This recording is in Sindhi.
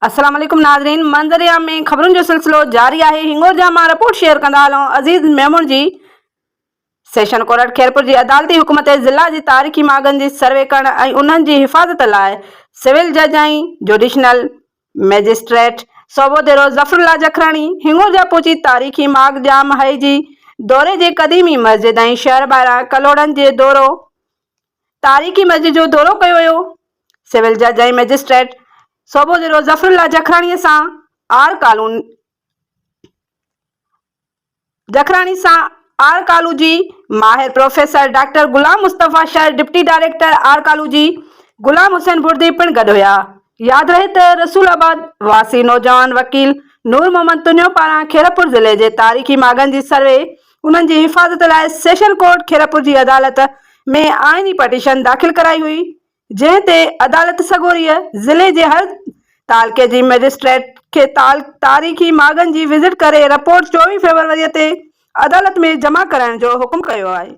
السلام عليڪم ناظرين منظر عام ۾ خبرن جو سلسلو جاري آهي هنگورجا مان رپورٽ شيئر ڪندا هلون عزيز ميمڻ جي سيشن ڪورٽ خيرپور جي عدالتي حڪم تي ضلع جي تاريخي ماڳن جي سروي ڪرڻ ۽ انهن جي حفاظت لاء سول جج ۽ جوڊيشنل مئجسٽريٽ صوبوديرو ظفر الله جکراڻي هنگورجا پهچي تاريخي ماڳ ڄام حي جي دوري جي قديمي مسجد ۽ شهر ٻاهران ڪلهوڙن جي دورو تاريخي مسجد جو دورو ڪيو ويو. سول جج ۽ مئجسٽريٽ صوبوديرو ظفر الله جکراڻي سان آر ڪالون جکراڻي سان آرڪالوجي ماهر professor doctor Ghulam Mustafa Shar, deputy director archaeology Ghulam Hussain Burdi پڻ گڏ هيا. ياد رهي ته رسول آباد واسي نوجوان وڪيل نور محمد تنيو پاران خيرپور ضلعي جي تاريخي ماڳن جي سروي انهن جي حفاظت لاء سيشن ڪورٽ خيرپور جي عدالت ۾ آئيني پٽيشن داخل ڪرائي هئي جنهن تي عدالت سڳوريء ضلعي جي هر تعلقي جي مئجسٽريٽ کي تاريخي ماڳن جي وزٽ ڪري رپورٽ 24 فيبروريء تي عدالت ۾ جمع ڪرائڻ جو حڪم ڪيو آهي.